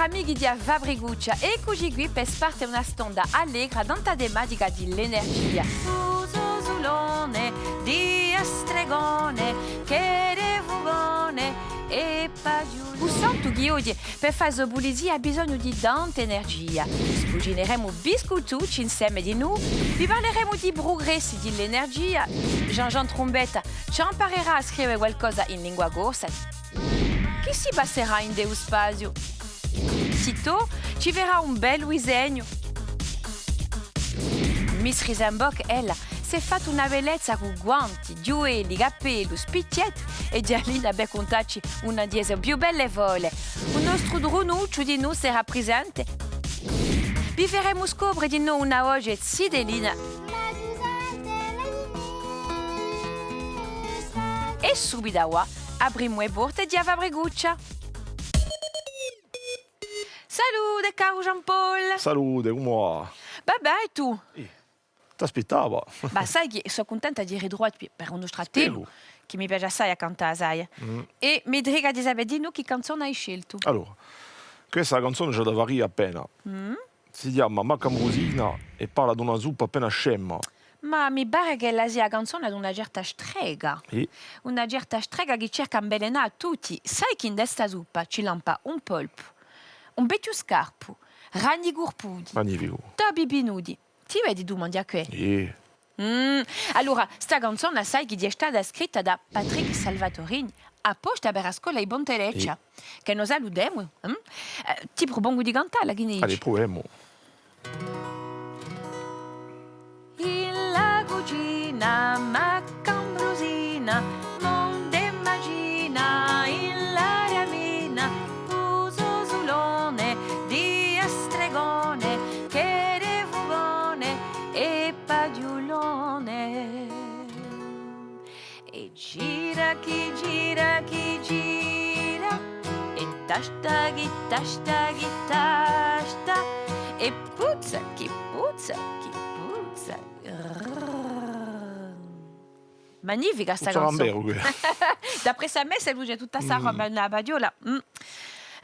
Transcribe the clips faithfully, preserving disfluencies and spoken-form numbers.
Amichi di a Fabricuccia, eccuci quì per sparte una stonda allegra nant'à a tematica di l'energia. U so sulone di a stregone, chì hè fugone è paghjulone. U santu chì oghje, per fà a so pulizia, hà bisognu di tanta energia. Spugineremu biscuttucci inseme di noi, vi parleremu di i prugressi di l'energia. Jean-Jean Trumbetta ci amparerà à scrive qualcosa in lingua corsa. Chì si passerà ind'u spaziu? Sitò ci verrà un bellu disegnu. Miss Risenbock, ella, s'hè fatta una bellezza cù guanti, ghjuvelli, cappellu, spichjetti è Gialina per cuntacci una di e so più belle fole. U nostru drunucciu dinù serà prisente. Vi feremu scopre dinù una voce zitellina. È subitu avà aprimu e porte di a Fabricuccia. Salute, caru Jean-Paul! Salute, cumu và? Và bè, è tù? Ih, t'aspittava. Mà sai chì sò cuntenta di ritruvà ti per un nostru attellu, chì mi piace assai à cantà, sai. Mm. È mi trica di sapè dinù chì canzona hai sceltu. Allora, questa canzona ci hè da fà ride appena. Mm. Si chjama Macambrusina è parla d'una suppa appena scema. Mà mi pare ch'ella sia a canzona d'una certa strega. Iè. Una certa strega chì cerca à invelenà à tutti. Sai chì in sta suppa ci lampa un polpu, un vechju scarpu, ragni curputi, magnificu, topi pinnuti. Ti vedi tù, manghja què? Iè. Mm. Allora, sta canzona, sai chì hè stata scritta da Patrick Salvatorini, apposta per a scola di Ponte Leccia, chì no salutemu, mm? Eh, ti prupongu di cantalla, chì ne dici? Allez, pruvemu. In la cucina, Macambrusina, monte Macina, in l'aria fina, u so sulone di a stregone, chì hè fugone è paghjulone. È gira chì gira chì gira, è tasta chì tasta chì tasta, è puzza chì puzza chì puzza. Magnifica sta canzona. Puzza à u lambèru, què. D'après à mè, s'ellu ci hè tutta sta roba in a paghjola. Mm.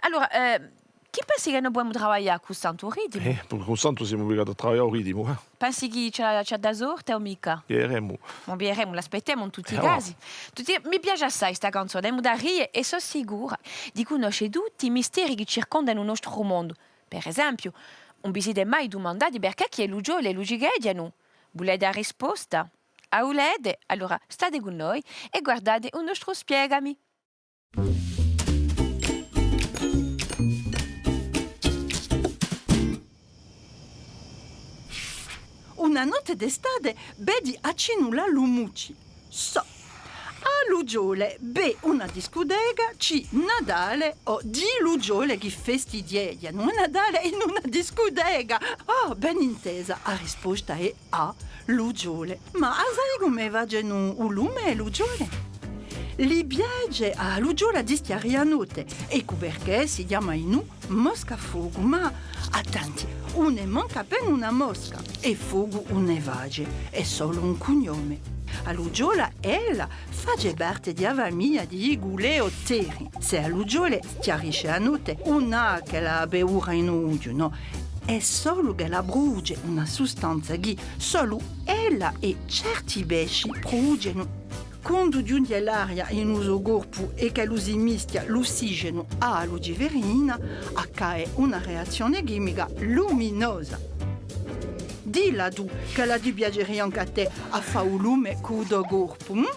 Allora, eh, chì pensi chì no pudemu travaglià cù stu ritimu? Eh, cù stu simu ubligati à travaglià u ritimu, eh. Pensi chì ci hà, ci hà da sorte o micca? Videremu. Ma videremu, l'aspettemu in tutti i casi. Tutti, mi piace assai sta canzona, emu da ride è sò sicura di cunnosce tutti i misteri chì circondanu u nostru mondu. Per esempiu, ùn vi site mai dumandati perchè chì e lucciole luccicheghjanu? Vulete a risposta? A vulete? Allora, state cù noi è guardate u nostru Spiegami. Una notte d'estate, vedi accinulà lumucci. Sò. A lucciole, bè, una discuteca, ci Natale, o di lucciole chì festighjeghjanu Natale in una discuteca. Oh, ben intesa, a risposta hè A, lucciole. Ma a sai cumu facenu u lume e lucciole? Li piace à a lucciola di schjarì a notte, eccu perchè si chjama dinù mosca à focu, ma attenti, ùn hè mancu appena una mosca, è focu ùn ne face, hè solu un cugnome. A lucciola, ella, face parte di a famiglia di i culeotteri. S'è a lucciole schjarisce a notte, ùn hà ch'ella paura in oghju, nò. Hè solu ch'ella pruduce una sustanza chì solu ella è certi pesci pruducenu. Quandu ghjunghje l'aria in u so corpu è ch'ellu si mischja l'ossigenu à a luciferina, accade una reazzione chimica luminosa. Dilla tù, ch'ella ti piaceria ancu à tè à fà u lume cù u to corpu, hm?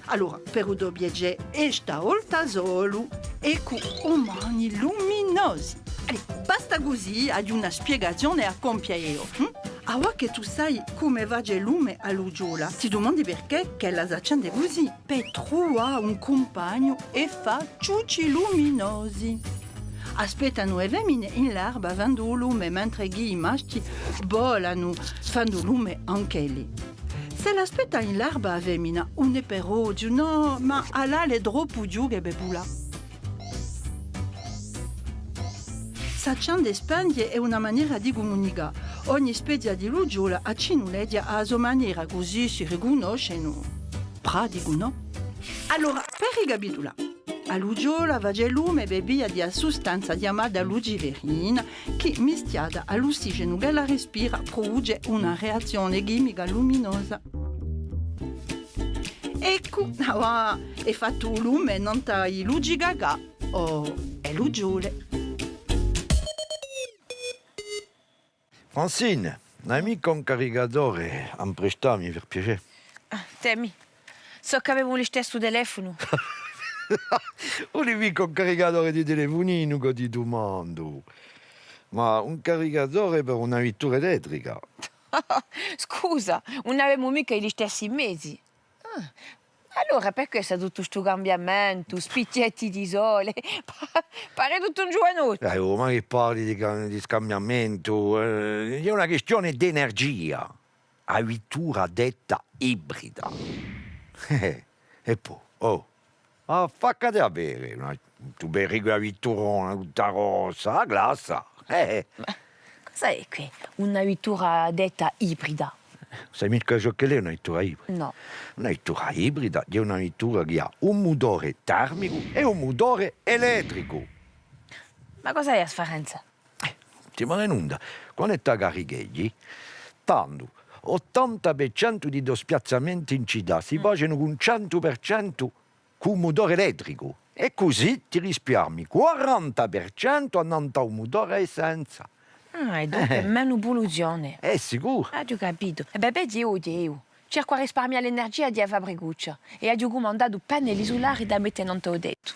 Allora, per u to piacè, è sta volta solu, è cù u mani luminosi. Allez, basta cusì, aghju una spiegazione à compie eiu, hm? Avà chì tù sai cumu face lume a lucciola, ti dumandi perchè ch'ella s'accende cusì, per truvà un cumpagnu è fà ciucci luminosi. Aspettanu e femine in l'erba fendu u lume, mentre chì i masci volanu fendu lume anch'elli. S'ella aspetta in l'erba a femina, ùn hè per oghju, nò, ma à l'ale troppu chjuche per vulà. S'accende è spenghje hè una manera di cumunicà. Ogni spezia di lucciola accinuleghja à a so manera, cusì si ricunnoscenu. Praticu, nò? Allora, per ricapitulà, A lucciola face lume per via di a sustanza chjamata luciferina, chì, mistiata à l'ossigenu ch'ella respira, pruduce una reazzione chimica luminosa. Eccu, avà hè fattu u lume nant'à i lucicacà o e lucciole. Francine, n'hai micca un caricatore à imprestà mi, per piacè? Ah, tè, mì. Sò ch'avemu u listessu telefonu. Ùn hè micca un caricatore di telefuninu ch'o ti dumandu, ma un caricatore per una vittura elettrica. Scusa, ùn avemu micca i listessi mezi. Ah, allora hè per quessa tuttu stu cambiamentu, spichjetti di sole, pa-, pare tuttu un ghjuvanottu. Eh, oh, ma chì parli di ca-, di scambiamentu? Eh, hè una quistione d'energia. A vittura detta ibrida. Eh, è po, oh, affaccati à vede, una, tù vedi quella vitturona tutta rossa, a classa. Eh. Ma cosa hè què? Una vittura detta ibrida? Sai micca ciò ch'ella hè una vittura ibrida? Nò. Una vittura ibrida hè una vittura chì hà un mutore termicu è un mutore elettricu. Ma cosa hè a sfarenza? Eh, ùn ti mane nunda. Quandu tù a caricheghji, tandu ottanta per centu di i to spiazzamenti in cità si facenu cù un centu per centu cù u mutore elettricu. È cusì ti rispiarmi quaranta per centu annant'à u mutore à essenza. Ah, è dunque menu pulluzione. Eh, sicuru. Aghju capitu. È bè, bè, eiu, eiu cercu à risparmià l'energia di a fabricuccia è aghju cumandatu pannelli sulari da mette nant'à u tettu.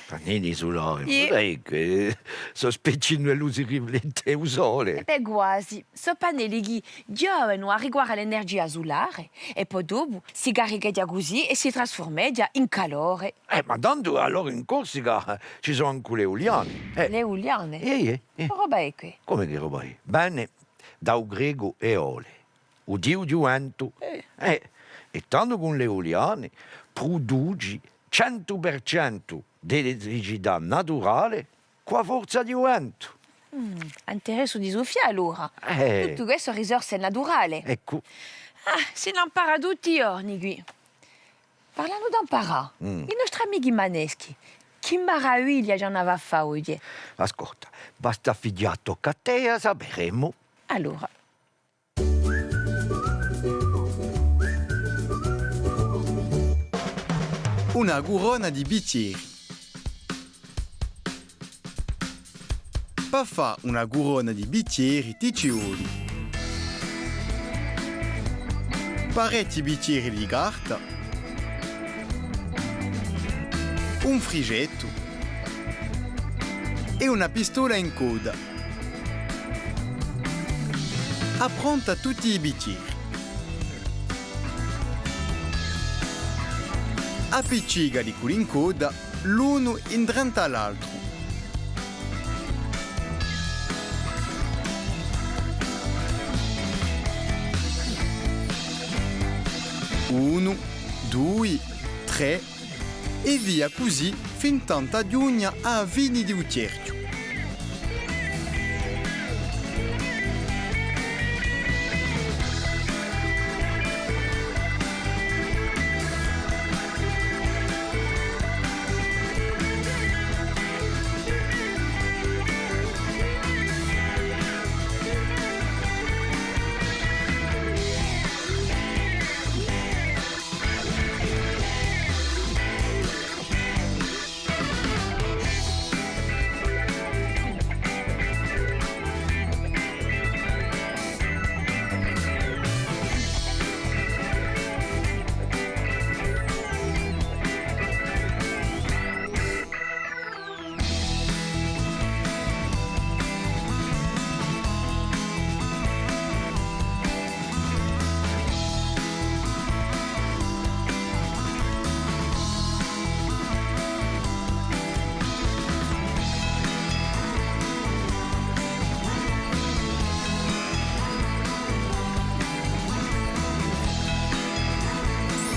Pannelli sulari, iè. Ma dai, chì sò spechji induve si riflette u sole. È bè, guasi. Sò pannelli chì ghjovanu à ricuarre l'energia sulare è po dopu si caricheghja cusì è si trasfurmeghja in calore. Eh, ma tandu allora in Corsica ci sò ancu l'euliane. Eh. L'euliane? Eh, eh, eh. Chì roba hè què? Cume chì roba hè? Vene da u grecu eole, u diu di u ventu. Eh. Eh, è tandu cù l'euliane pruduci centu per centu d'elettricità naturale cù a forza di u ventu. Mm, interessu di suffià allora. Eh. Tuttu què sò risorse naturale. Eccu. Ah, si n'ampara tutti i ghjorni quì. Parlendu d'amparà, mm, i nostri amichi maneschi, chì maraviglia ci anu da fà oghje? Ascolta, basta à fighjà Tocca à tè è a saperemu. Allora. Una curona di bichjeri. Pà fà una curona di bichjeri ti ci voli parechji bichjeri di carta, un frisgettu è una pistola in codda. Appronta tutti i bichjeri. Appiccicali cù l'incodda l'unu indrentu à l'altru. Unu, dui, trè, è via cusì, fin tantu à ghjunghja à a fini di u chjerchju.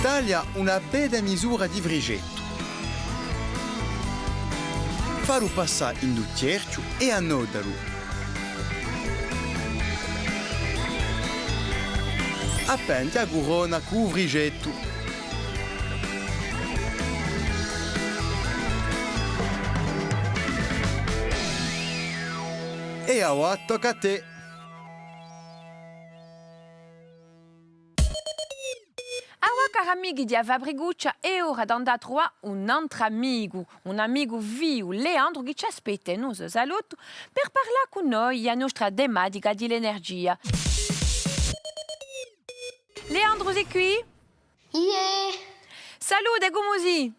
Taglia una bedda misura di frisgettu. Fallu passà in u chjerchju è annodalu. Appendi a curona cù u frisgettu. È avà tocca à tè. Avà, cari amichi di A Fabricuccia, hè ora d'andà à truvà un antru amicu, un amicu vivu, Leandru, chì ci aspetta in u so salottu per parlà cù noi di a nostra tematica di l'energia. Leandru, sì quì? Iè! Salute, cumu sì?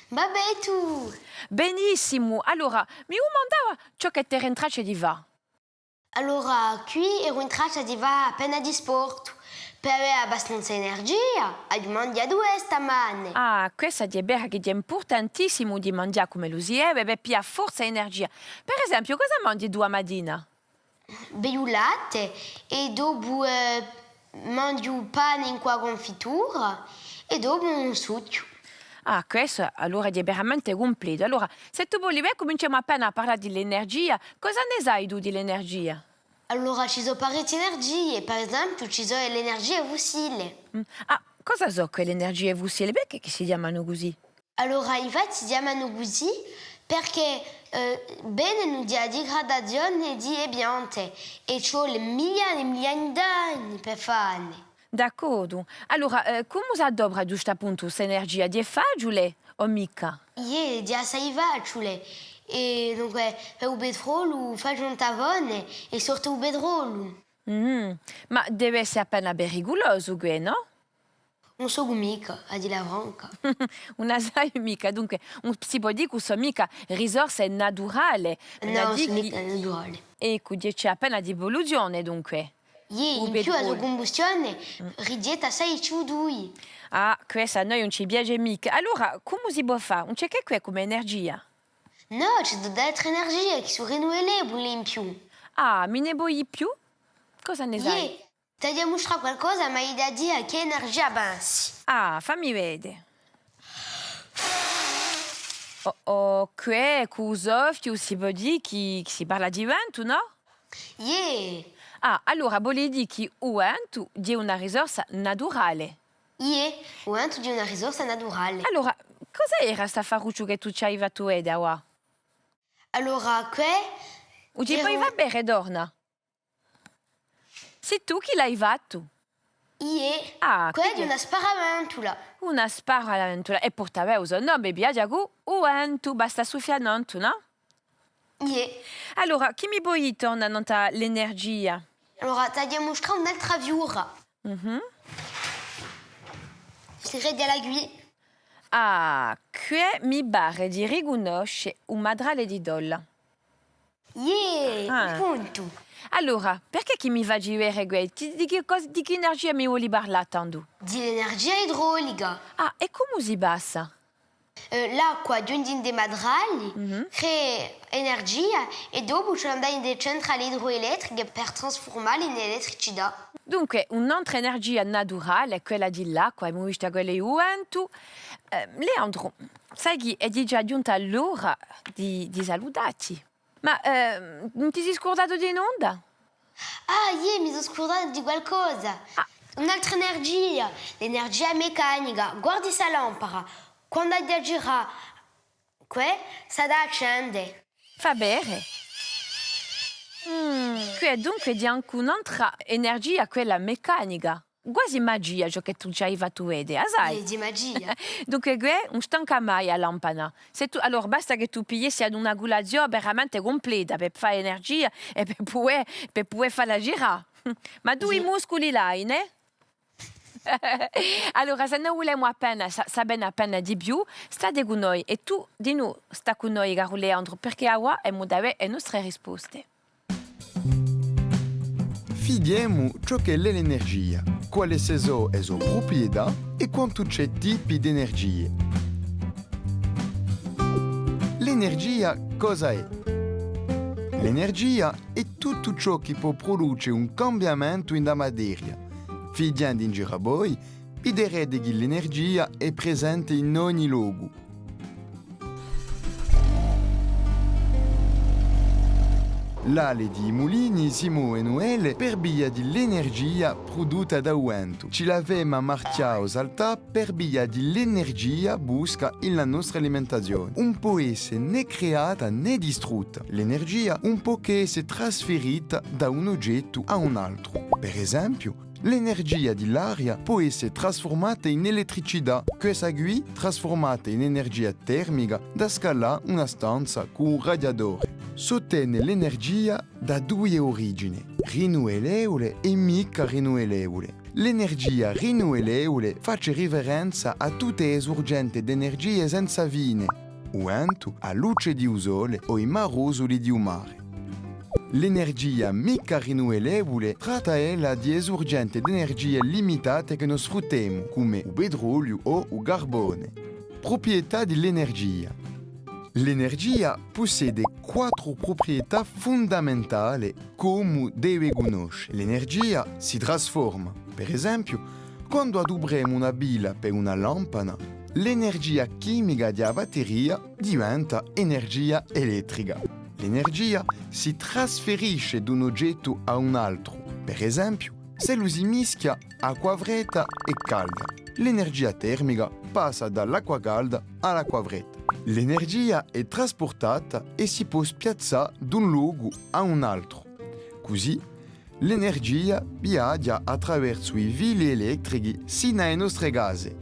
Và bè, è tù? Benissimu. Allora, mi dumandava ciò chì t'eri in traccia di fà. Allora, quì eru in traccia di fà appena di sport, per avè abbastanza energia, aghju manghjatu bè stamane. Ah, quessa hè vera chì hè impurtantissimu di manghjà cum'ellu si deve, per piglià forza è energia. Per esempiu, cosa manghji tù a matina? Bevu latte è dopu, eh, manghju pane incù a cunfitura è dopu un suchju. Ah, quessu allora hè veramente cumpletu. Allora, s'è tù voli, bè, cuminciemu appena à parlà di l'energia. Cosa ne sai tù di l'energia? Allora, ci sò parechje energie, per esempiu, ci sò l'energie fussile. Mm. Ah, cosa sò quelle energie fussile? Perchè chì si chjamanu cusì? Allora, infatti si chjamanu cusì perchè, eh, venenu di a digradazione di e piante è ci vole migliaia è migliaia d'anni per fanne. D'accordu. Allora, eh, cumu s'adopra ghjustappuntu st'energia? Hè faciule o micca? Iè, hè assai faciule. È dunque, per u petrolu, fà un tavone è sorte u petrolu. Mhm. Ma deve esse appena periculosu, què, nò? Ùn sò micca, à dilla franca. Ùn a sai micca, dunque, ùn si pò dì chì sò micca risorse naturale. Nò, ùn sò micca naturale. Eccu, ci hè appena di polluzione, dunque. Iè, in più a so cumbustione rigetta assai C O due. Ah, quessa à noi ùn ci piace micca. Allora, cumu si pò fà? Ùn ci hè chè què cum'è energia? Nò, ci sò d'altre energie chì sò rinnuvabili in più. Ah, mi ne poi dì più? Cosa ne sai? Iè, t'aghju da mustrà qualcosa, ma hai da dì à chì energia pensi. Ah, fammi vede. Oh, oh, què, cù u soffiu si pò dì chì, chì si parla di ventu, nò? Iè! Ah, allora vole dì chì u ventu hè una risorsa naturale. Iè, u ventu hè una risorsa naturale. Allora, cosa era st'affarucciu chì tù ci hai fattu vede avà? Allora, què... U ci poi fà vede, torna? Sì tù chì l'hai fattu? Iè. Ah, què hè una sparaventula. Una sparaventula. È porta bè u so nome, viaghja cù u ventu, basta suffià nantu, nò? Iè. Allora, chì mi poi dì torna nant'à l'energia? Allora, t'aghju da mustrà un'altra fiura. Mhm. Si crede à la quì. Ah, què mi pare di ricunnosce un matrale di tolla. Iè, appuntu. Allora, perchè chì mi faci vede què? Di, di chì cos-, di chì energia mi voli parlà tandu? Di l'energia idraulica. Ah, è cumu si passa? Eh, l'acqua ghjunghje in i matrali, crea energia è dopu ci vole à andà in e centrale idroelettriche per trasfurmalla in elettricità. Dunque, un'altra energia naturale, quella di l'acqua, emu vistu quella di u ventu. Eh, Leandru, sai chì hè digià ghjunta l'ora di, di salutà ti. Ma, eh, ùn ti sì scurdatu di nunda? Ah, iè, mi sò scurdatu di qualcosa. Ah. Un'altra energia, l'energia meccanica. Guarda sta lampara. Quandu a ghjunghje, què, s'hà da accende. Fà vede. Mm, què dunque hè ancu un'altra energia, quella meccanica. Guasi magia ciò chì tù ci hai fattu vede, a sai? Iè, hè magia. Dunque, què ùn stanca mai a lampana. S'è tù, allora, basta chì tù pigliessi ad una culazione veramente cumpleta per fà energia è per pudè, per pudè falla girà. Ma tù i musculi l'hai, nè? Allora, s'è no vulemu appena, sa-, sapè appena di più, state cù noi è tù dinù stà cù noi, caru Leandru, perchè avà emu da avè e nostre risposte. Fighjemu ciò ch'ella hè l'energia, quale sò e so pruprietà è quantu ci hè tipi d'energie. L'energia cosa hè? L'energia hè tuttu ciò chì pò pruduce un cambiamentu in a materia. Fighjendu in giru à voi, viderete chì l'energia hè presente in ogni locu. L'ale di i mulini si movenu elle per via di l'energia prudotta da u ventu. Ci l'avemu ammarchjata o saltata per via di l'energia busca in la nostra alimentazione. Ùn pò esse nè creata nè distrutta. L'energia ùn pò chè esse trasferita da un ogettu à un altru. Per esempiu, l'energia di l'aria pò esse trasfurmata in elettricità, quessa quì trasfurmata in energia termica da scaldà una stanza cù un radiatore. S'ottene l'energia da duie origine, rinuvelevule è micca rinuvelevule. L'energia rinuvelevule face riferenza à tutte e surgente d'energia senza fine, u ventu, a luce di u sole o i marusuli di u mare. L'energia micca rinuvelevule tratta ella di e surgente d'energia limitate chì no sfruttemu, cum'è u petroliu o u carbone. Pruprietà di l'energia. L'energia pussede quattru pruprietà fundamentale ch'omu deve cunnosce. L'energia si trasforma. Per esempiu, quandu adupremu una pila per una lampana, l'energia chimica di a batteria diventa energia elettrica. L'energia si trasferisce d'un ogettu à un altru. Per esempiu, s'ellu si mischia acqua fredda è calda, l'energia termica passa da l'acqua calda à l'acqua fredda. L'energia hè traspurtata è si pò spiazzà d'un locu à un altru. Cusì, l'energia viaghja attraversu i fili elettrichi sinu à e nostre case.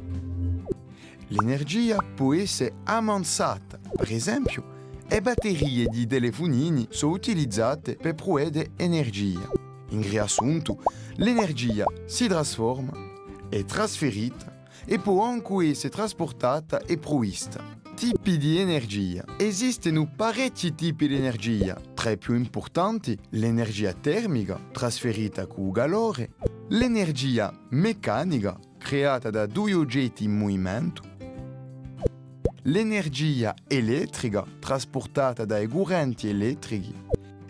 L'energia pò esse ammansata. Per esempiu, e batterie di i telefunini sò utilizate per pruduje energia. In riassuntu, l'energia si trasforma, hè trasferita è pò ancu esse traspurtata è prudutta. Tipi di energia. Esistenu parechji tipi d'energia, trà i più impurtanti l'energia termica, trasferita cù u calore, l'energia meccanica, creata da dui ogetti in muvimentu, l'energia elettrica, traspurtata da e currenti elettrichi,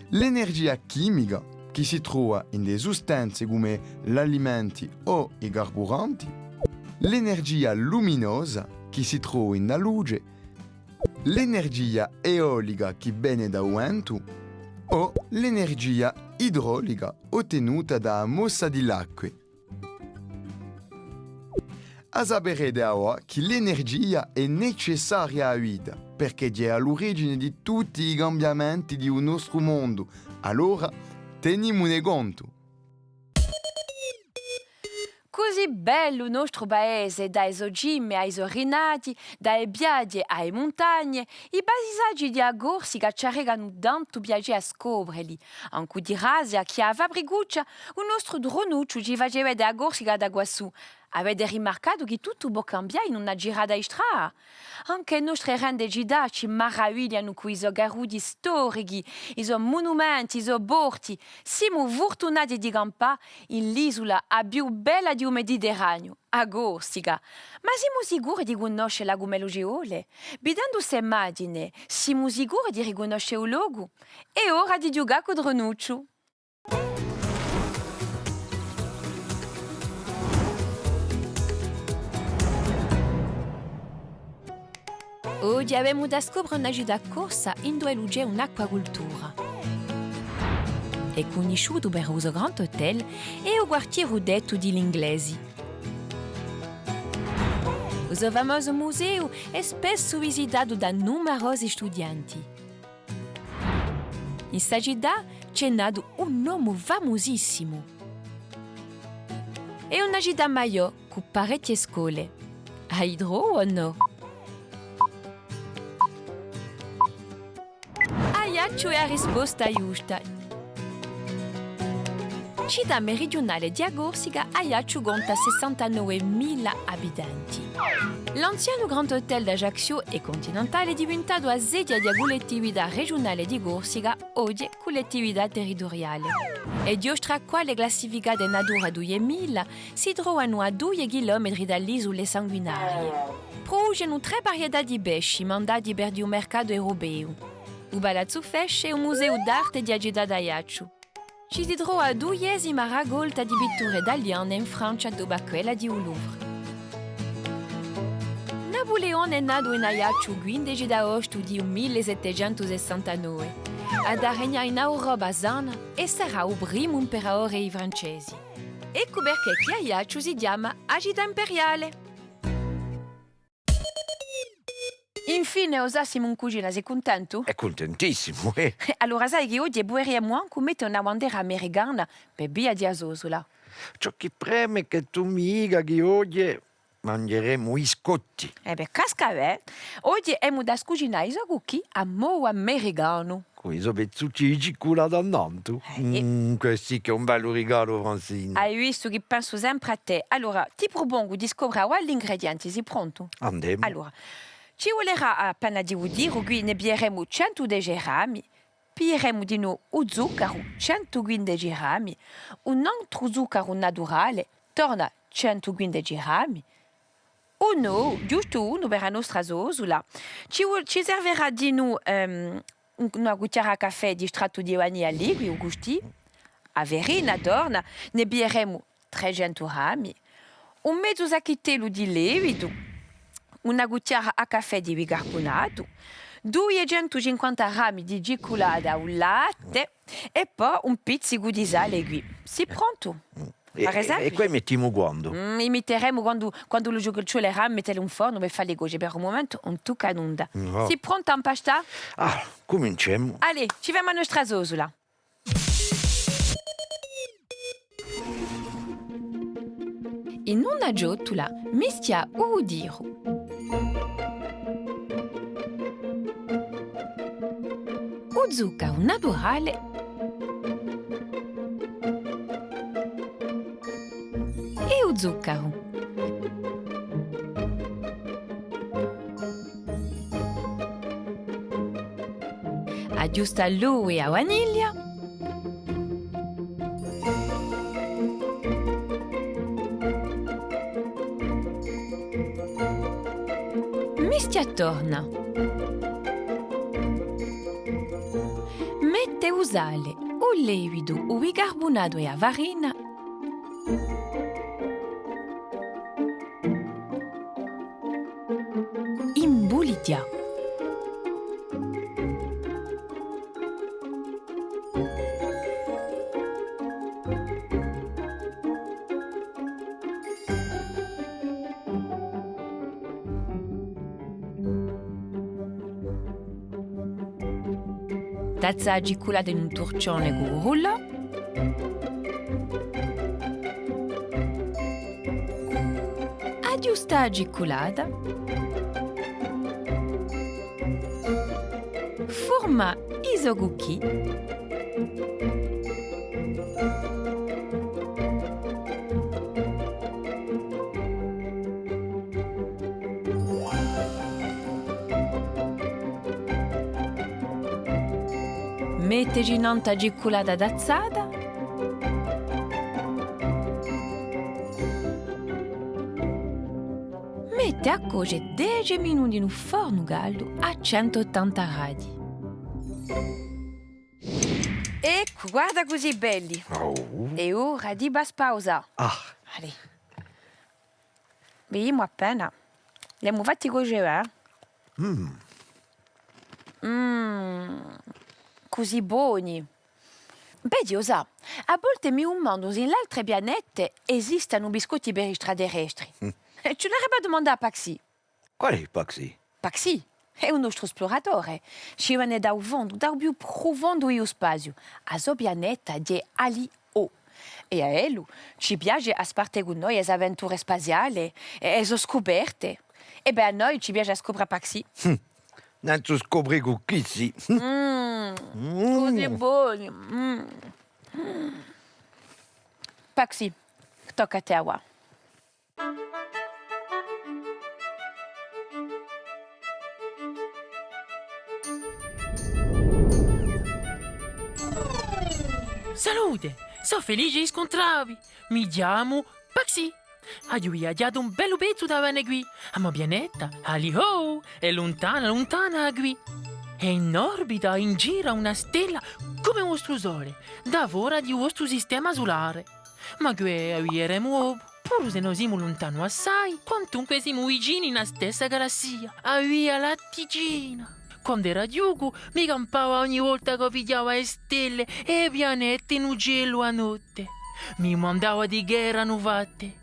l'energia chimica, chì si trova in e sustanze cum'è l'alimenti o i carburanti, l'energia luminosa, chì si trova in a luce, l'energia eolica chì vene da u ventu, o l'energia idrolica ottenuta da a mossa di l'acque. A saperete avà chì l'energia hè necessaria à a vita, perchè ghjè à l'origine di tutti i cambiamenti di u nostru mondu. Allora, tenimune contu. Cusì bellu u nostru paese, da e so cime à i so rinati, da e piaghje à e muntagne, i paisaghji di a Corsica ci arrecanu tantu piacè à scopreli. Ancu di grazia chì à a Fabricuccia u nostru Drunucciu ci face vede a Corsica da quassù. Avete rimarcatu chì tuttu pò cambià in una girata di strada? Ancu e nostre grande cità ci maraviglianu cù i so carrughji storichi, i so munumenti, i so porti. Simu furtunati di campà in l'isula a più bella di u Mediterraniu, a Corsica. Ma simu sicuri di cunnoscela cum'ellu ci vole? Videndu st'imagine, simu sicuri di ricunnosce u locu? Hè ora di ghjucà cù Drunucciu! Oghje avemu da scopre una cità corsa induve ellu ci hè un'acquacultura. Hè cunnisciutu per u so Grand Hôtel è u quartieru dettu di l'Inglesi. U so famosu museu hè spessu visitatu da numerosi studienti. In sta cità ci hè natu un omu famusissimu. Hè una cità maiò cù parechje scole. A i trovu o nò? Aiacciu hè a risposta ghjusta. Cità meridiunale di a Corsica, Aiacciu conta sessantanove mila abitanti. L'anzianu Grand Hôtel d'Ajacciu hè Continental, hè diventatu a sedia di a Cullettività Regiunale di Corsica, oghje Cullettività Territuriale. E chjostre acquale classificate Natura dui mila si trovanu à dui chilometri da l'isule sanguinarie. Pruducenu trè varietà di pesci mandati per di u mercatu europeu. U Palazzu Fesch hè u museu d'arte di a cità d'Aiacciu. Ci si trova a duiesima raccolta di pitture taliane in Francia dopu à quella di u Louvre. Napuleone hè natu in Aiacciu u quindeci d'aostu di u mille settecentu sessantanove. hà da regnà in Europa sana è sarà u primu imperatore di i Francesi. Eccu perchè chì Aiacciu si chjama a cità imperiale. Infine, o Sà, simu in cucina, sì cuntentu? Hè cuntentissimu, eh! Allora sai chì oghje puderiamu ancu mette una bandera americana per via di a sosula. Ciò chì preme hè chì tù mi dica chì oghje manghjeremu biscotti. Eh bè, casca bè. Oghje emu da scucinà i so cucchì à modu americanu. Cù i so pezzucci di cicculata annantu. Eh, eh. Mm, quessu sì chì hè un bellu rigalu, Francine. Ai vistu chì pensu sempre à tè. Allora, ti prupongu di scopre avà l'ingredienti, sì prontu? Andemu. Allora, ci vulerà appena di butiru, quì ne piglieremu centu dece grammi, piglieremu dinù u zuccaru, centu quindeci grammi, un antru zuccaru naturale, torna centu quindeci grammi, un ovu, ghjustu unu per a nostra sosula. Ci vul-, ci servirà dinù, ehm, un, una cuchjara à caffè d'estrattu di vaniglia liquidu, custì, a farina, torna, ne piglieremu trecentu grammi, un mezu sacchitellu di levitu, una cuchjara à caffè di bicarbunatu, duiecentucinquanta grammi di cicculata à u latte è po un pizzicu di sale quì. Sì prontu? È, è, è quì i mettimu quandu? Mm, i mitteremu quandu, quandu lu ciucciu-, ciucciulerà, mettelu in fornu per falli coce. Per u mumentu ùn tucca nunda. Nò. Sì prontu à impastà? Ah, cuminciemu. Allez, ci femu a nostra sosula. In una ciottula mischia u butiru, u zuccaru naturale è u zuccaru. Aghjusta l'ovu è a vaniglia. Mischia torna. Mette u sale, u levitu, u bicarbunatu è a farina. Imbulighjà. Tazza a cicculata in un turcione cù u rullò. Aghjusta a cicculata. Furma i so cucchì. Metteci nant'à a cicculata tazzata. Mette à coce dece minuti in un fornu caldu à centu ottanta gradi. Eccu, guarda cusì belli. Oh. Hè ora di spausà. Ah. Allez. Vidimu appena. L'emu fatti coce, eh? Mm. Mm, cusì boni. Bè, Diu sà, à volte mi dumandu s'in l'altre pianete esistenu biscotti per i straterrestri. Mm. Eh, ci vulerebbe à dumandà à Paxi. Quale hè Paxi? Paxi hè u nostru spluratore. Ci vene da u fondu, da u più prufondu di u spaziu. A so pianeta hè Halley O. È à ellu ci piace à sparte cù noi e so avventure spaziale è, è e so scuperte. È bè, à noi ci piace à scopre à Paxi. Hm. Nanzu scopre cù chì sì. Mm, cusì boni. Mm. Paxi, tocca à tè avà. Salute! Sò felice di scuntrà vi! Mi chjamu Paxi! Aghju viaghjatu un bellu pezzu da vene quì! A mo pianeta, Halley O, hè luntana, luntana da quì! Hè in orbita in giru à una stella cum'è u vostru Sole, da fora di u vostru sistema sulare! Ma què a videremu dopu. Puru s'è no simu luntanu assai, quantunque simu vicini in a stessa galassia, a Via Latticina. Quand'era chjucu, mi campava ogni volta ch'o vidiava e stelle è e pianette in u celu a notte. Mi dumandava di ch'eranu fatte.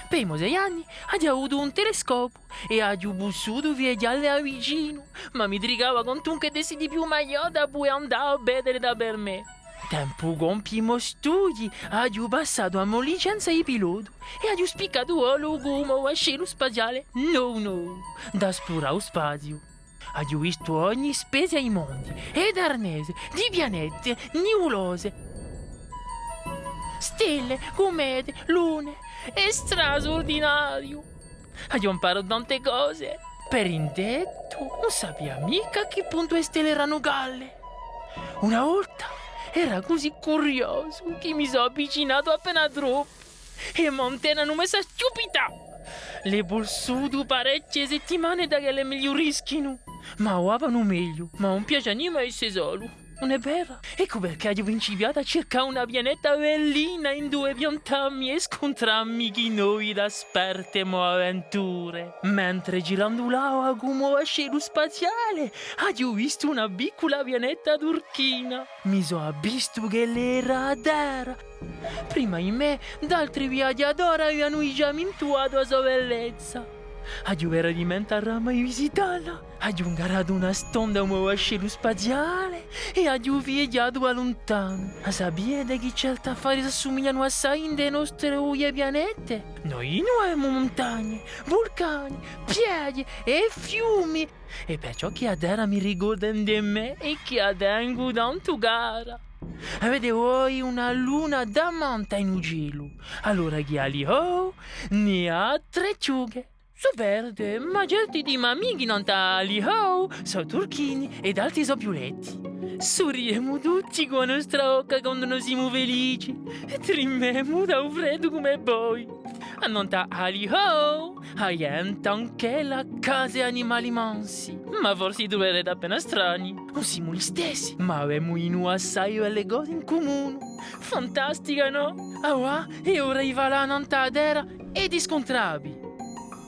Pè i mo sei anni, aghju avutu un telescopiu è aghju pussutu viaghjalle à vicinu, ma mi tricava quantunque d'esse di più maiò da pudè andà à vedele da per mè. Tempu compiu i mo studii, aghju passatu a mo licenza di pilotu è aghju spiccatu volu cù u mo vascellu spaziale novu novu, da splurà u spaziu. Aghju vistu ogni spezia di mondi, è d'arnese, di pianette, nivulose, stelle, cumete, lune, hè strasurdinariu. Aghju amparatu tante cose. Per indettu, ùn sapia micca à chì puntu e stelle eranu calle. Una volta era cusì curiosu chì mi sò avvicinatu appena troppu. È m'antenne anu messu à stupità. L'hè vulsutu parechje settimane da ch'elle migliurischinu, ma avà vanu megliu, ma ùn piace à nimu à esse solu. Ùn hè vera? Eccu perchè aghju principiatu à circà una pianetta bellina induve piantammi è scuntrà amichi novi da sparte e mo avventure. Mentre girandulava cù u mo vascellu spaziale, aghju vistu una piccula pianetta turchina. Mi sò avvistu ch'ella era a Terra. Prima di mè, d'altri viaghjatori avianu digià mintuatu a so bellezza. Aghju veramenti a brama di visitalla. Aghju incaratu una stonda cù u mo vascellu spaziale è aghju viaghjatu à luntanu. A sapete chì certi affari s'assumiglianu assai ind'e nostre duie pianette? Noi ùn avemu muntagne, vulcani, piaghje è fiumi. Hè perciò chì a Terra mi ricorda ind'è mè è chì a tengu tantu cara. Avete voi una luna tamanta in u celu. Allora chì à Liho n'hà trè chjuche. Sò verde, ma certi di i m'amichi nant'à Liho sò turchini è d'altri sò viuletti. Surriemu tutti cù a nostra bocca quandu no simu felici è trimemu da u freddu cum'è voi. Annant'à Liho, a ghjente anch'ella caccia animali mansi, ma forse i truverete appena strani. Ùn simu listessi, ma avemu dinù assai belle cose in cumunu. Fantastica, nò? Avà, hè ora di falà annant'à a Terra è di scuntrà vi.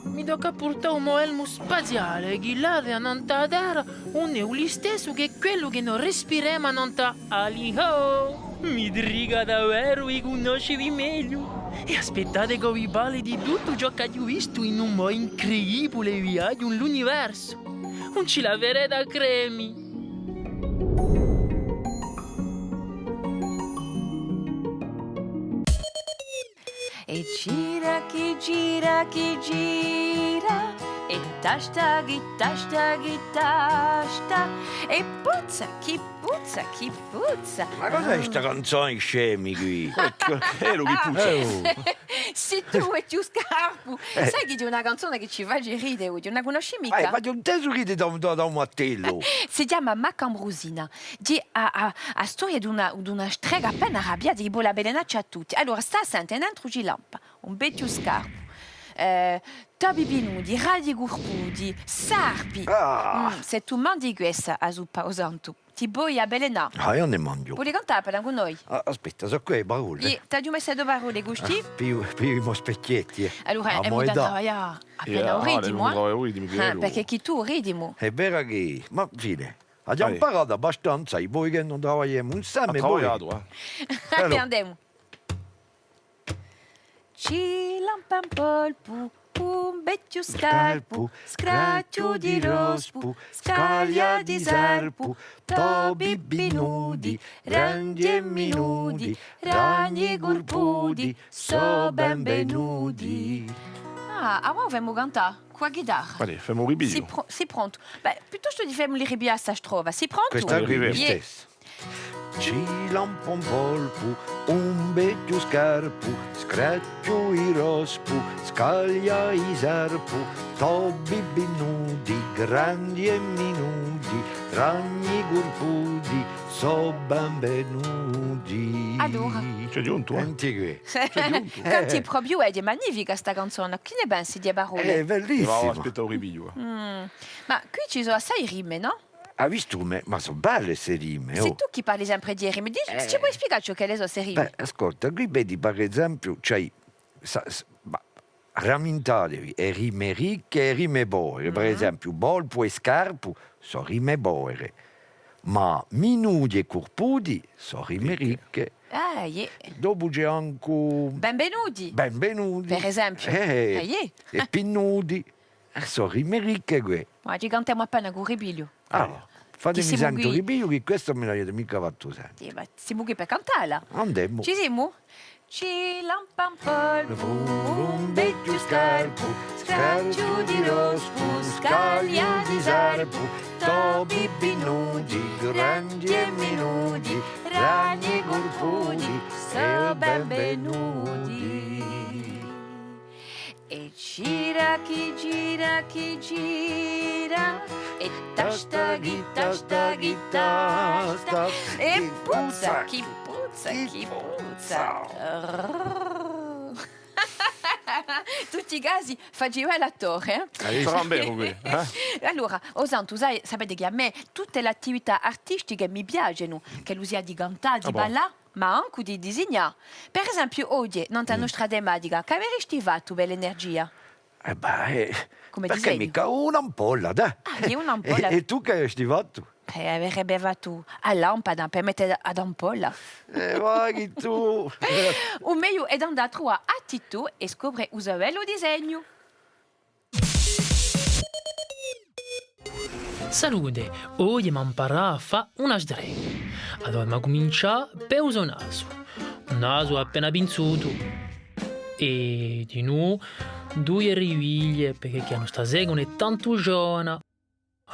Mi tocca à purtà u mo elmu spaziale, chì l'aria annant'à a Terra ùn hè u listessu chè quellu chì no respiremu annant'à Liho! Mi trica daveru di cunnosce vi megliu. È aspettate ch'o vi parli di tuttu ciò ch'aghju vistu in u mo incredibule viaghju in l'universu. Ùn ci l'averete à cremi. È gira chì gira chì gira, è tasta chì tasta chì tasta, è puzza chì puzza chì puzza. Ma cos'hè sta canzona di scemi quì? Eccu, hè ellu chì puzza. Eh, oh. Sì tù, vechju scarpu. Eh. Sai chì hè una canzona chì ci face ride, oghje, ùn a cunnosci micca? Eh, ma aghju intesu chì da, da, da un martellu. Si chjama Macambrusina. Hè a, a, a storia d'una, d'una strega appena arrabbiata chì vole avvelenacci à tutti. Allora, stà à sente, nentru ci lampa un vechju scarpu, eh, topi pinnuti, ragni curputi, sarpi. Ah! Mm, s'è tù manghji quessa a suppa à u santu, ti poi avvelenà. Ah, eiu ne manghju. Voli cantà appena cù noi? Ah, aspetta, sò quì e parolle. Iè, t'aghju messu e to parolle, Gusti. Ah, pigliu, pigliu i mo spechjetti, eh. Allora, emu da travaglià appena u ritimu, eh? Ah, perchè chì tù u ritimu. Hè vera chì, ma fine, aghju amparatu abbastanza, è voi chì no travagliemu inseme, à voi. Travagliatu, eh. Allora. Andemu. Ci lampa un polpu, un vechju scarpu, scracciu di rospu, scaglia di sarpu, topi pinnuti, ragni è minudi, ragni curputi, sò benvenuti. Ah, avà u femu cantà cù a ghitarra. Allez, femu u ripigliu. Sì pro-, sì prontu? Bè, piuttostu di femu ripiglià sta strofa. Sì prontu? Questa quì, listessa. Ci lampa un polpu, un vechju scarpu, scracciu di rospu, scaglia di sarpu, topi pinnuti, grandi è minuti, ragni curputi, sò benvenuti. Allora. Ci hè ghjuntu, eh? Senti quì. Ci hè ghjuntu. Canti propiu, hè magnifica sta canzona. Chì ne pensi di e parolle? Hè bellissima. Aspetta, u ripigliu, eh. Mm. Ma quì ci sò assai rime, nò? Ai vistu, ma, ma sò belle ste rime, oh. Sì tù chì parli sempre di e rime. Dici, ci poi spiegà ciò ch'elle sò ste rime? Bè, ascolta, quì vedi, per esempiu, ci hai, sa-, s-, ma, Rammintatevi, e rime ricche è e rime povere, per esempiu, polpu è scarpu, sò rime povere, ma minudi è curpudi sò rime ricche. Ah, iè. Dopu ci hè ancu benvenuti. Benvenuti. Per esempiu. Eh, eh. Ah, iè. È pinnudi. Eh, sò rime ricche què. Ma ci cantemu appena cù u ripigliu. Allora, fatemi sente u ripigliu, chì questu ùn mi l'avete micca fattu sente. Iè, ma simu quì per cantalla. Andemu. Ci simu? Ci lampa un polpu, un vechju scarpu, scracciu di rospu, scaglia di sarpu, topi pinnudi, grandi è minudi, ragni è curpudi, sò benvenuti. È gira chì gira chì gira, è tasta chì tasta chì tasta, è puzza chì puzza chì puzza. Tutti i casi, faci l'attore, eh? Eh, sarà un bellu quì, eh? Allora, o Santu, sai, sapete chì à mè tutte l'attività artistiche mi piacenu, ch'ellu sia di cantà, di ballà, ma ancu di disignà. Per esempiu, oghje, nant'à a nostra tematica, ch'averesti fattu per l'energia? Eh bè, eh, perchè micca un'ampolla, dà? Ah, iè, un'ampolla. È, è tù ch'averesti fattu? Eh, averebbe fattu a lampada per mette ad ampolla. Eh, vai chì tù! U megliu hè d'andà à truvà à Titù è scopre u so bellu disegnu. Salute, oghje emu à amparà à fà una strega. Allora, emu à cumincià per u so nasu. Un nasu appena pinzutu. È dinù duie riviglie, perchè chì a nostra strega ùn hè tantu ghjovana.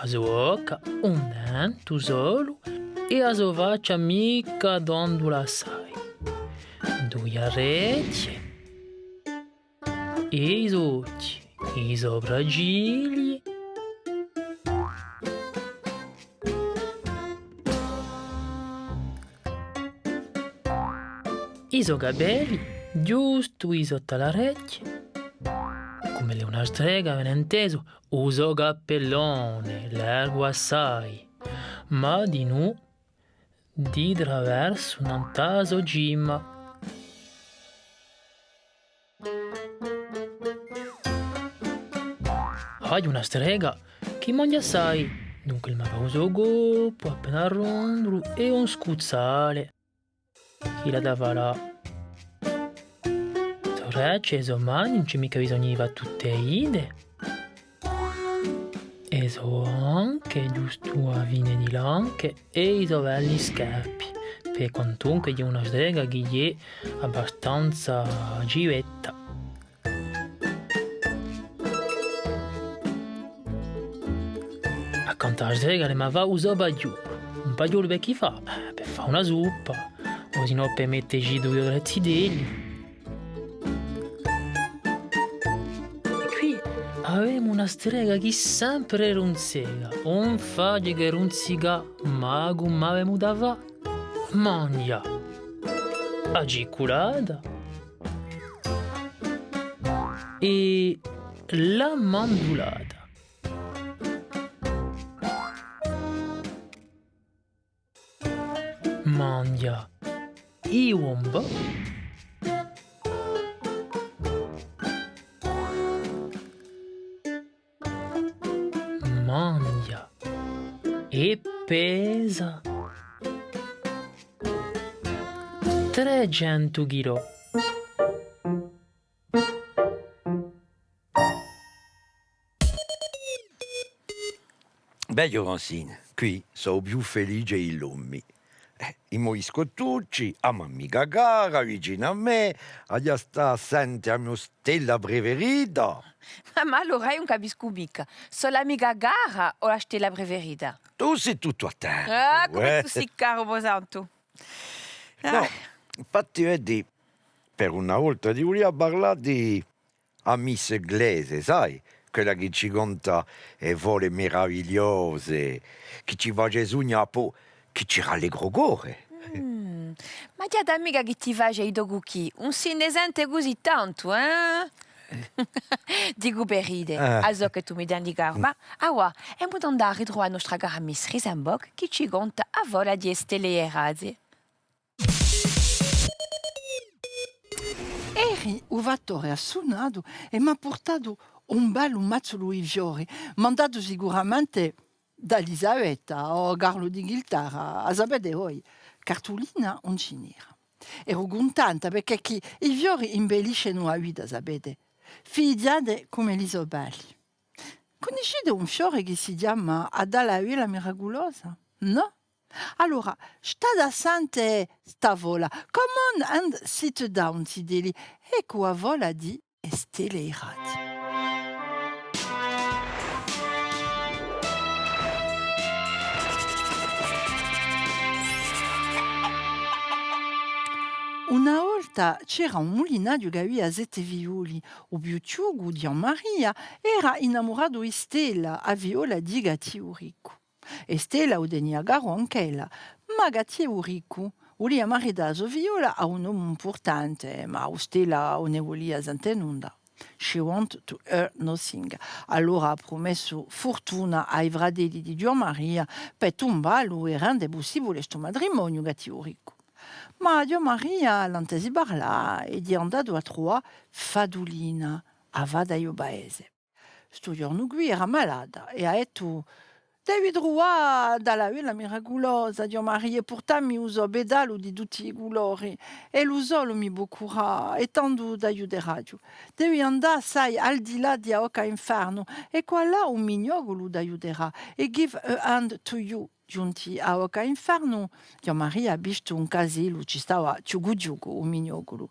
A so bocca, un dentu solu, è a so faccia micca dondula assai. Duie arechje, è i so ochji, i sopraccigli, i so capelli, ghjustu i sottu à l'arechje, cum'ella hè una strega, avete intesu, u so cappellone, largu assai, ma dinù di traversu nant'à a so cima. Aghju una strega chì manghja assai, dunque emu à fà u so coppu appena rondulu è un scuzzale chì l'hà da falà. So braccia è so mani, ùn ci hè micca bisognu di fà tutte e dite. È so anche, ghjustu a fine di l'anche, è i so belli scarpi, per quantunque ghjè una strega chì ghjè abbastanza civetta. Accantu à a strega l'emu à fà u so paghjolu. Un paghjolu per chì fà? Eh, per fà una suppa, o sinnò per metteci dui o trè zitelli. È quì avemu una strega chì sempre runzeca, ùn face chè runzicà, ma cum'avemu da fà? Manghja a cicculata è l'ammandulata. Manghja i bomba. Manghja è pesa trecentu chilò. Bè, Francine, quì sò u più felice di l'omi. Eh, i mo biscottucci, a mo amica cara vicinu à mè, aghju à stà à sente a mo stella preferita. Ma, ma allora eiu ùn capiscu micca, sò l'amica cara o la stella preferita? Tù sì tuttu à tè. Ah, cum'è tù sì caru, o Santu. Nò, infatti, vedi, per una volta ti vulia parlà di a Miss Inglese, sai? Quella chì ci conta e fole meravigliose, chì ci face sugnà, po chì ci rallegra u core. Mm, ma chì amica chì ti face i to cucchì, ùn si ne sente cusì tantu, eh? Dicu per ride, eh, à ciò chì tù mi intendi, caru. Ma, avà, emu da andà à ritruvà a nostra cara Miss Risenbock, chì ci conta a fola di e stelle è e razze. E Ieri u fattore hà sunatu è m'hà purtatu un bellu mazzulu di fiori, mandatu sicuramente da Elisabetta o Carlu d'Inghilterra, a sapete voi, cartulina ùn ci n'era. Eru cuntenta, perchè chì i fiori imbelliscenu a vita, sapete. Fighjate cum'elli sò belli. Cunniscite un fiore chì si chjama a dallavella miraculosa? Nò? Allora, state à sente sta fola. Come on and sit down, zitelli. Eccu a fola di e stelle di Razia. Una volta c'era un mulinaghju chì avia sette figlioli. U più chjucu, Ghjuvan Maria, era innamuratu di Stella, a figliola di Gattivu Riccu. È Stella u tenia caru anch'ella, ma Gattivu Riccu vulia marità a so figliola à un omu impurtante, ma u Stella ùn ne vulia sente nunda. She want to hear nothing. Allora hà prumessu furtuna à i fratelli di Ghjuvan Maria per tumballu è rende pussibule stu matrimoniu, Gattivu Riccu. Ma Ghjuvan Maria l'hà intesi parlà è hè andatu à truvà Fadulina, a fata di u paese. Stu ghjornu quì era malata è hà dettu: «Devi truvà a dallavella miraculosa, Ghjuvan Maria, è purtammi u so pedalu di tutti i culori, è lu solu mi pò curà, è tandu t'aiuteraghju. Devi andà, sai, al di là di a bocca d'infernu, è quallà un mignoculu t'aiuterà, è give a hand to you.» Ghjunti à a bocca d'infernu, Ghjuvan Maria hà vistu un casellu, ci stava chjucu chjucu u mignoculu.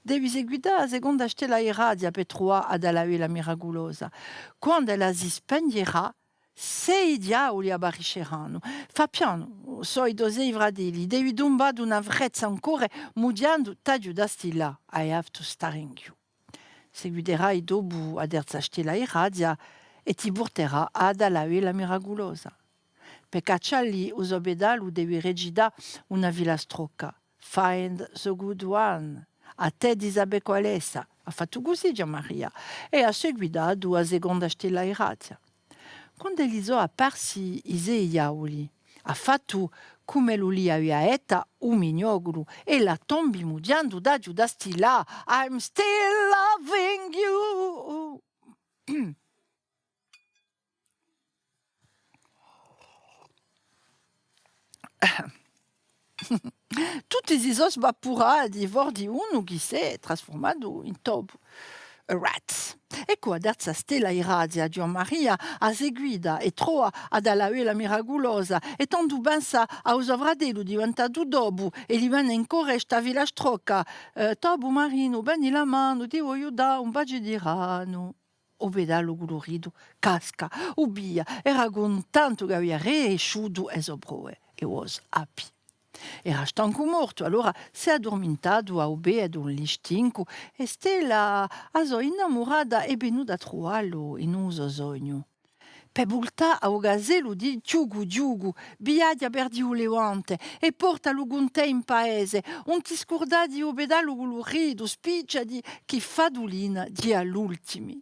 Devi seguità a seconda stella di Razia per truvà a dallavella miraculosa. Quand'ella si spenghjerà, sei diavuli apparisceranu. Fà pianu, sò i to sei fratelli, devi tumbà d'una frezza in corre, mughjendu: «T'aghju da stillà, I have to starring you.» Seguiterai dopu a terza stella di Razia è ti purterà a dallavella miraculosa. Per caccialli u so pedalu devi recità una filastrocca: «Find the good one. À tè di sapè qual hè essa.» Hà fattu cusì Ghjuvan Maria è hà seguitatu a seconda stella di Razia. Quand'elli sò apparsi i sei diavuli, hà fattu cum'ellu li avia detta u mignoculu è l'hà tombi mughjendu: «T'aghju da stillà, I'm still loving you.» Tutti si sò svappurati, fora di unu chì s'hè trasfurmatu in topu. A rat. Eccu a terza stella di Razia, Ghjuvan Maria, a seguita è trova a dallavella miraculosa, è tandu pensa à u so fratellu diventatu topu, è li vene in corre sta filastrocca: «Eh, topu marinu, prendi la manu, ti vogliu dà un paghju di granu.» U pedalu culuritu casca, u piglia, era cuntentu ch'avia riesciutu e so prove, he was happy. Era stancu mortu, allora s'hè addurmintatu à u pè d'un listincu, è Stella, a so innamurata, hè venuta à truvallu in u so sognu. Per vultà à u casellu di Chjucu Chjucu, viaghja per di u Levante è portalu cun tè in paese, ùn ti scurdà di u pedalu culuritu, spicciati chì Fadulina ghjè à l'ultimi.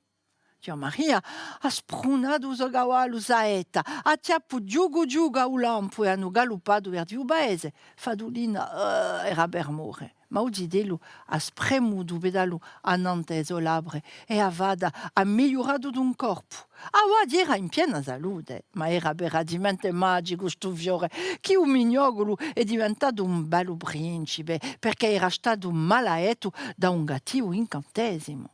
Ghjuvan Maria hà sprunatu u so cavallu, saetta, hà chjappu Chjucu Chjucu à u lampu è anu galuppatu versu u paese. Fadulina, eh, era per more, ma u zitellu hà spremutu u pedalu annantu à e so labbra è a fata hà migliuratu d'un colpu. Avà era in piena salute, ma era veramente magicu stu fiore, chì u mignoculu hè diventatu un bellu principe, perchè era statu malalettu da un cattivu incantesimu.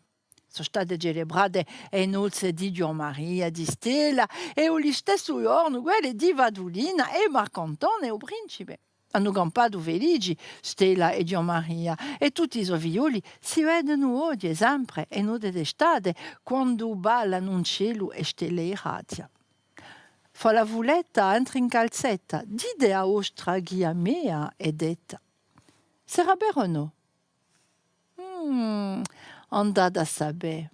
Sò state celebrate e nozze di Ghjuvan Maria, di Stella, è u listessu ghjornu quelle di Fadulina è Marcantone, u principe. Anu campatu felici Stella è Ghjuvan Maria, è tutti i so figlioli si vedenu oghje sempre e notte d'estate, quandu ballanu in celu e stelle di Razia. Fà la fuletta, entra in calzetta, dite a vostra chì a mea hè detta. Sarà vera o nò? Mm, andate à sapè.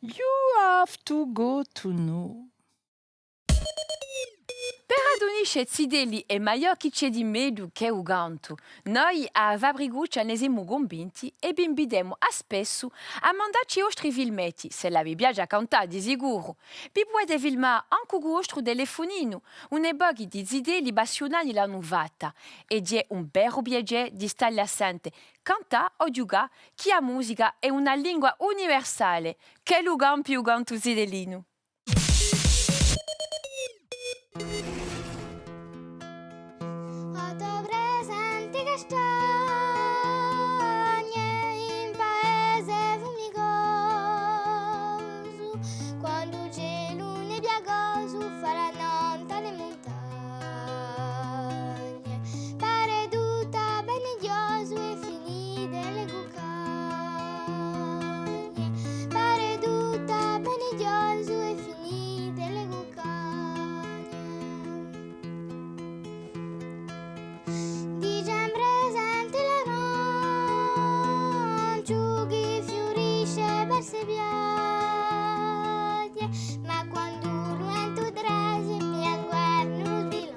You have to go to know. Per Dice, zitelli, è ma eiu chì ci hè di megliu chè u cantu? Noi à a Fabricuccia ne simu cunvinti è vi invitemu à spessu à mandacci i vostri filmetti, s'ella vi piace à cantà, di sicuru. Vi pudete filmà ancu cù u vostru telefuninu, uni pochi di zitelli passiunati l'anu fatta, è hè un veru piacè di stalli à sente cantà o ghjucà, chì a musica hè una lingua universale, ch'ellu campi u cantu zitellinu. Ottu presenti castagne in paese fumicosu, quandu u celu nebbiacosu fa la notte à le muntagne. Pare tuttu benigliosu è finite le cucagne. Pare tuttu benigliosu è finite le cucagne. Dicembre sente l'aranciu chì fiurisce per ste piaghje, ma quandu u ventu trasime, inguernu lu sbilanciu.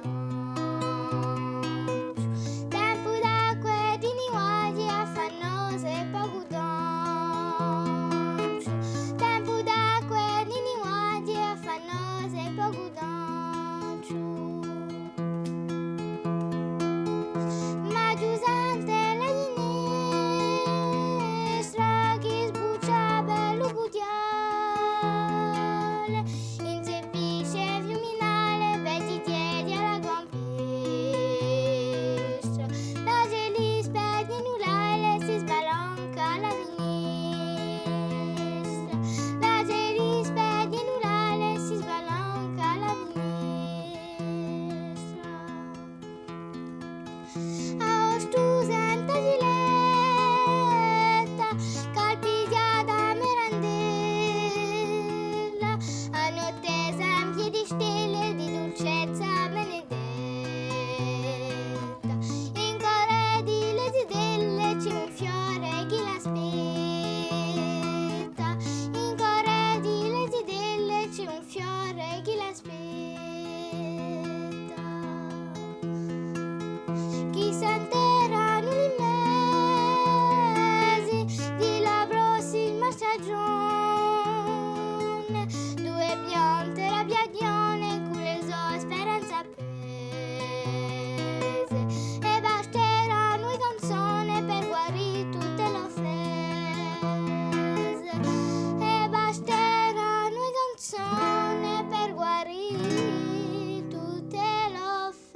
Tempu d'acqua è di niuaghje, affannose è pocu tonciu. Tempu d'acqua è di niuaghje, affannose è pocu tonciu. Ma ghjustamente la ghjinestra chì sbuccia per lu pughjale, inzeppisce u fiuminale, vedi dietru à la campistra. La ce li spegne l'ulale, si sbalanca à la finestra. La ce li spegne l'ulale, si sbalanca à la finestra. Aostu sente a ghjiletta, calpighjata à merendella, a notte s'empie di stelle, di dulcezza benedetta. In core di le zitelle ci hè un fiore chì l'aspetta. In core di le zitelle ci hè un fiore chì l'aspetta. Chì s'interranu li mesi di la prossima stagione, duie piante da piaghjone cù le so speranze appese, è basteranu e canzone per guarì tutte l'offese, è basteranu e canzone per guarì tutte l'offese.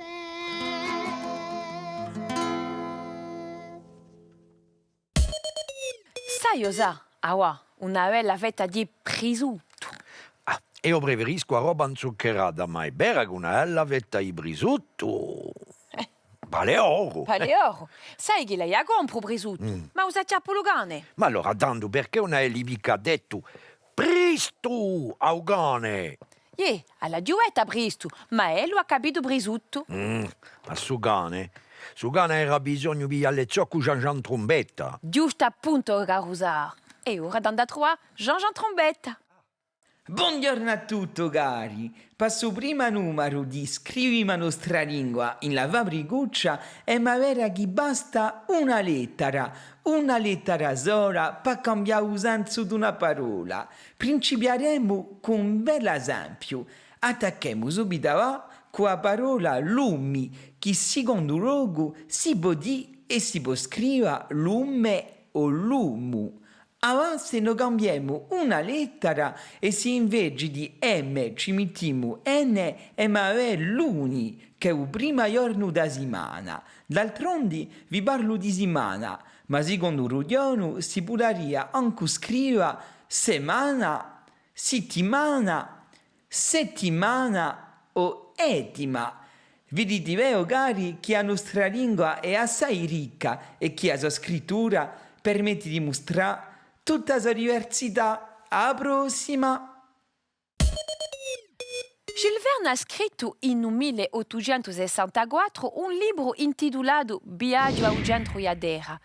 Sai, o sà, avà, una bella fetta di prisuttu. Ah, eiu preferiscu a roba inzuccherata, ma hè vera chì una bella fetta di prisuttu, eh, vale oru. Vale oru. Sai chì l'hà da compra u prisuttu? Mm. Ma u s'aghjappa lu cane. Ma allora, tandu, perchè ùn avelli micca dettu: "Pristu à u cane"? Iè, à la ghjuvetta pristu, ma ellu hà capitu prisuttu. Mm, ma su cane, su cane era bisognu piglià lezziò cù Jean-Jean Trumbetta. Ghjustu appuntu, o caru Sà. Hè ora d'andà à truvà Jean-Jean Trumbetta. Bonghjornu à tutti, cari. Pà stu primu numaru di Scrivimu a nostra lingua in la Fabricuccia, emu da veda chì basta una lettara, una lettara sola pà cambià u sensu d'una parola. Principiaremu cù un bellu esempiu. Attacchemu subitu avà cù a parola lumi, chì sicondu locu si pò dì è si pò scriva lume o lumu. Avà, s'è no cambiemu una lettara è s'è inveci di M ci mittimu N, emu da avè luni, chì hè u primu ghjornu di a simana. D'altrondi vi parlu di simana, ma sicondu Rughjonu si pudaria ancu scriva semana, sittimana, settimana o ettima. Viditi bè, o cari, chì a nostra lingua hè assai ricca è chì a so scrittura permetti di mustrà tutta a so diversità. À a prossima! Jules Verne hà scrittu in u mille ottucentu sessantaquattru un libru intitulatu Viaghju à u centru di a Terra.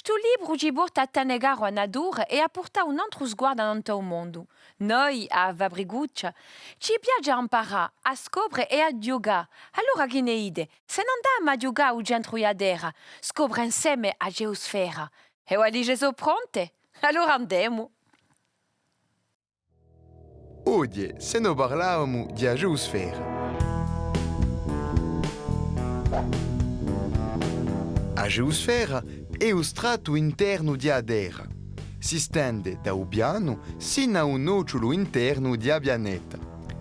Stu libru ci porta à tene caru a natura è à purtà un antru sguardu nant'à u mondu. Noi, à a Fabricuccia, ci piace à amparà, à scopre è à ghjucà. Allora chì ne dite? S'è n'andemu à ghjucà à u centru di a Terra, scopre inseme a geosfera. È vo dice, sò pronte? Allora andemu! Oghje, s'è no parlavamu di a geosfera. A geosfera hè u stratu internu di a Terra. Si stende da u pianu sinu à u nocciulu internu di a pianeta.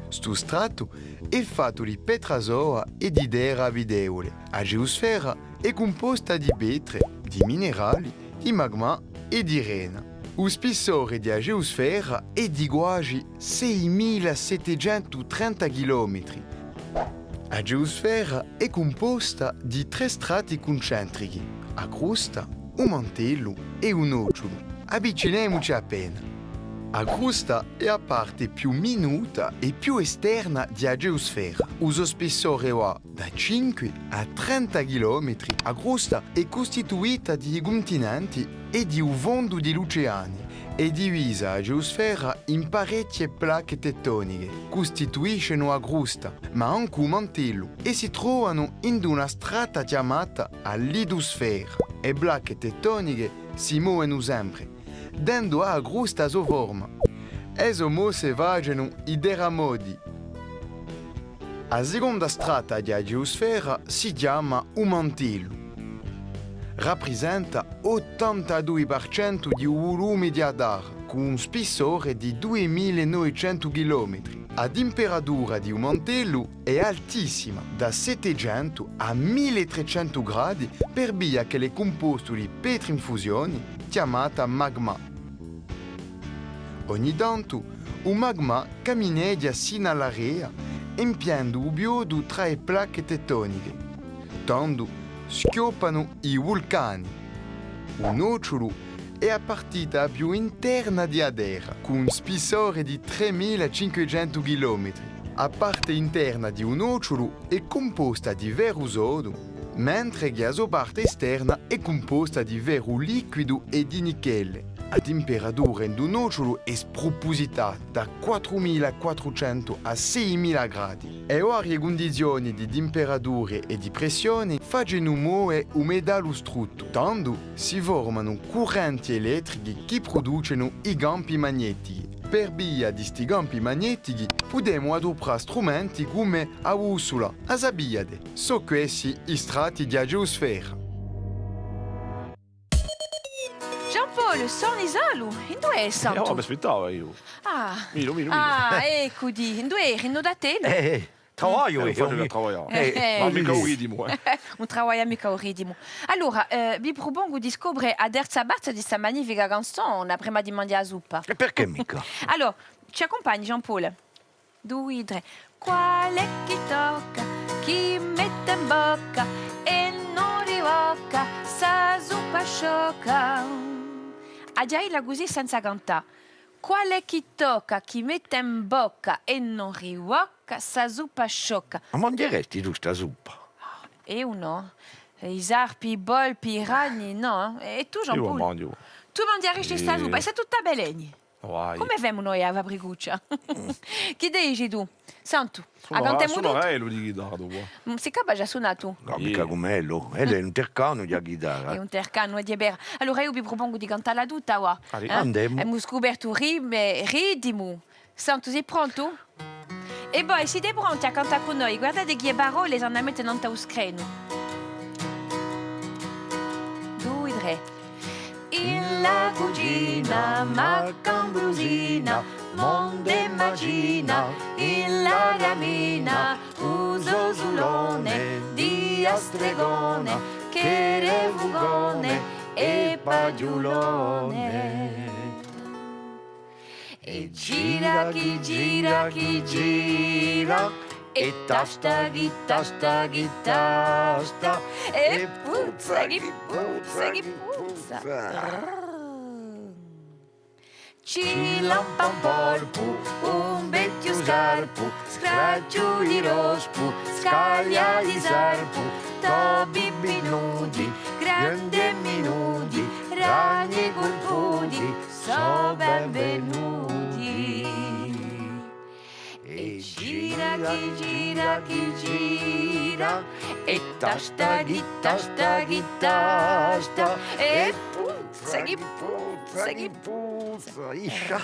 Stu stratu hè fattu di petra sola è di terra vitevule. A geosfera hè cumposta di petre, di minerali, di magma è di rena. U spissore di a geosfera hè di guasi sei mila settecentu trenta chilometri. A geosfera hè cumposta di trè strati cuncentrichi, a crusta, u mantellu è u nocciulu. Avvicinemuci appena. A crusta hè a parte più minuta è più esterna di a geosfera. U so spissore và da cinque à trenta chilometri. A crusta hè custituita di i cuntinenti è di u fondu di l'uceani. Hè divisa a geosfera in parechje placche tettoniche, custituiscenu a crusta, ma ancu u mantellu, è si trovanu in una strata chjamata a litusfera. E placche tettoniche si movenu sempre, dendu à a crusta a so forma. E so mosse facenu i terramoti. A seconda strata di a geosfera si chjama u mantellu. Rapprisenta ottantadui per centu di u vulume di a Terra, cù un spissore di duimila è novecentu chilometri. A timperatura di u mantellu hè altissima, da settecentu à mille è trecentu gradi, per via ch'ellu hè cumpostu di petri in fusioni, chjamata magma. Ogni tantu, u magma camineghja sinu à l'area, empiendu u biotu trà e placche tettoniche. Tandu schjoppanu i vulcani. U nocciulu hè a partita più interna di a Terra, cù un spissore di tremila cinquecentu chilometri. A parte interna di u nocciulu hè cumposta di ferru sodu, mentre chì a so parte esterna hè cumposta di ferru liquidu è di nichele. A timperatura in u nocciulu hè sprupusitata, da quattrumila quattrucentu à seimila gradi. E varie cundizioni di timperatura è di pressioni facenu move u metallu struttu, tandu si formanu currenti elettrichi chì pruducenu i campi magnetichi. Per via di sti campi magnetichi pudemu aduprà strumenti cum'è a bussula, a sapiate? Sò questi i strati di a geosfera. Jean-Paul, sò in solu? Induve hè, Santu? Eh, oh, m'aspettava eiu. Ah. Miro, miro, miro. Ah, eccu ti. Induve eri? In u to attellu? Eh, eh, travagliu, eh, eiu, facciu u travagliu. Eh, eh. Ma micca u ritimu, eh. Ùn travaglia micca u ritimu. Allora, eh, vi prupongu di scopre a terza parte di sta magnifica canzona, prima di manghjà a suppa. È perchè micca? Allora, ci accumpagni, Jean-Paul? Dui, trè. Qual hè chì tocca, chì mette in bocca è ùn rivocca sta suppa sciocca? Aghju da dilla cusì senza cantà. Qual hè chì tocca, chì mette in bocca è ùn rivocca sta suppa sciocca? Ma manghjeresti tù sta suppa? Eiu nò. I sarpi, i polpi, i ragni, nò. È tù, Jean-Paul? Eiu a manghiu. Tù manghjeresti sta suppa? È sè tutta veleni? Vai. Cumu femu noi à a Fabricuccia? Chì dici tù? Santu, a cantemu tutta? Suna ellu di ghitarra, quà. Mm, sì capace à sunà tù? Nò, micca cum'è ellu. Ellu hè un tercanu di a ghitarra. Hè un tercanu, hè vera. Allora eiu vi prupongu di cantalla tutta, và. Allez. Eh? Andemu. Emu scupertu rime, ritimu. Santu, sì prontu? È voi site pronti à cantà cù noi? Guardate chì e parolle s'anu da mette nant'à u screnu. Dui, trè. In la cucina, macca ambrusina, monte macina, in la camina, u so sulone, di a stregone, chì hè fucone è paghjulone. È gira chì gira chì gira, è tasta chì tasta chì tasta, è puzza chì puzza chì puzza. Ci lampa un polpu, un vechju scarpu, scracciu di rospu, scaglia di sarpu, topi pinudi, grandi minudi, Ogni culpudi sò benvenuti. È gira chì gira chì gira, è tasta chì tasta chì tasta, è puzza chì puzza chì puzza, iscia.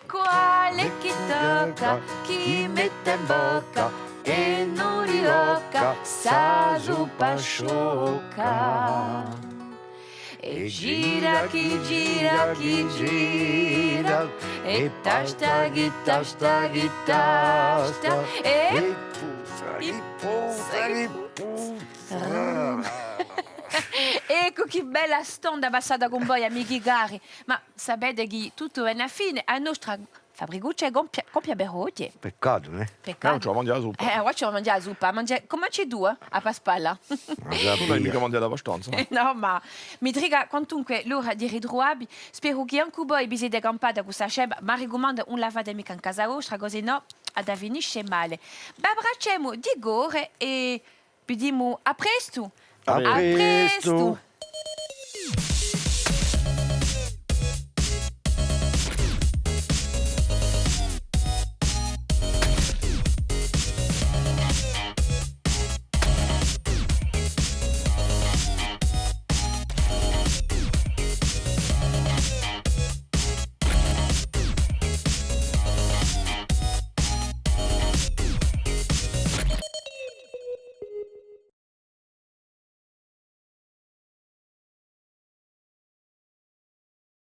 Quale chì tocca, chì mette in bocca, è ùn rivocca, sta zuppa sciocca. È gira chì gira chì gira, è tasta chì tasta chì tasta, è puzza chì puzza chì puzza. Eccu chì bella stonda passata cun voi, amichi cari. Ma sapete chì tuttu vene à fine, a nostra Fabricuccia hè compia, compia per oghje. Peccatu, nè? Peccatu. Eh, ùn ci vole à manghjà a zuppa. Eh, avà ci vole à manghjà a zuppa. Manghja, cum'è ci hè tù, eh, à Paspalla? Tù ùn hai micca manghjatu abbastanza, eh? Nò, ma mi trica quantunque l'ora di ritruvà vi. Speru chì ancu voi vi site campati cù sta scema. M'arricumandu, ùn la fate micca in casa vostra, chì sinnò hà da finisce male. V'abbracciemu di core è vi dimu à prestu. À prestu. À prestu.